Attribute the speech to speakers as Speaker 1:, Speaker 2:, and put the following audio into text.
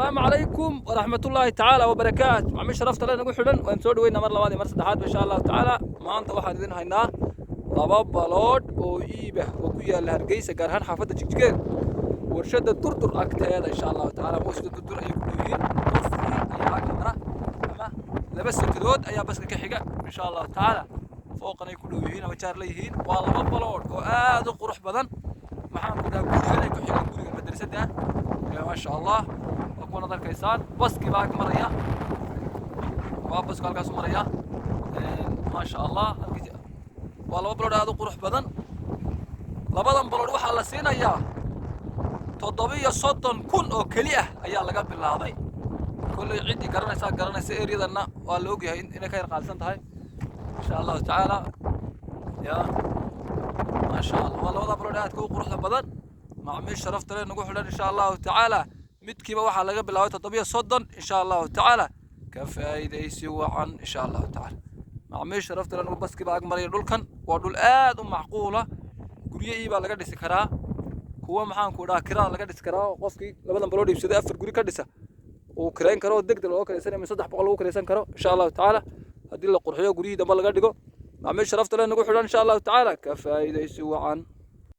Speaker 1: Asalaamu calaykum waraxmatullaahi tacaala wabarakaatu. Macmiil sharafta le nagu xidhan, waan soo dhaweynaa mar labaad iyo mar saddexaad, insha Allahu tacaala. Maanta waxaan idin haynaa laba baloodh oo iibah oo ku yaala Hargeysa, gaar ahaan xaafadda Jigjigeer, warshada Durdur agteeda, insha Allahu tacaala. Warshada Durdur ayay ku dhow yihiin. Qofkii ayaa agga mara ama laba sekadood ayaa baska ka xiga, insha Allahu tacaala. Fooqan ay ku dhow yihiin ama jaar la yihiin. Waa laba baloodh oo aad u qurux badan. Maxaan ku dhahaa, gurigan ay ku xigaan guriga madrasadda ah, maasha Allah. Waa kuwan ad arkaysaan. Baskii baa ag maraya, waa basku halkaas u maraya, maasha Allah. Halkiis waa laba baloodh aad u qurux badan. Labadan baloodh waxaa la siinayaa 37,000 oo keli ah ayaa laga bilaabay. Kolley ciddii garanaysaa garanaysa, eryadanna waa la ogyahay inay ka yar qaalisan tahay, insha Allahu tacaala. Ya maasha Allah, waa labada baloodh aadka u quruxda badan. Macmiil sharafta leh nagu xidhan, insha Allahu tacaala, midkiiba waxaa laga bilaabay 37, insha Allahu tacaala. Ka faa'iidaysi wacan, insha Allahu tacaala. Macmiil sharafta leh nagu, baskiiba ag maraya. Dhulkan waa dhul aad u macquula. Guryo iibaa laga dhisi karaa, kuwa, maxaan ku dhaha, kirada laga dhisi karaa, oo qofkii labadan baloodh iibsaday afar guri ka dhisa uu kirayn karo oo degdeg looga kiraysan, 300 lagu kiraysan karo, insha Allahu tacaala, haddii la qurxiyo guryihii dambe laga dhigo. Macmiil sharafta leh nagu xidhan, insha Allahu tacaala, ka faa'iidaysi wacan.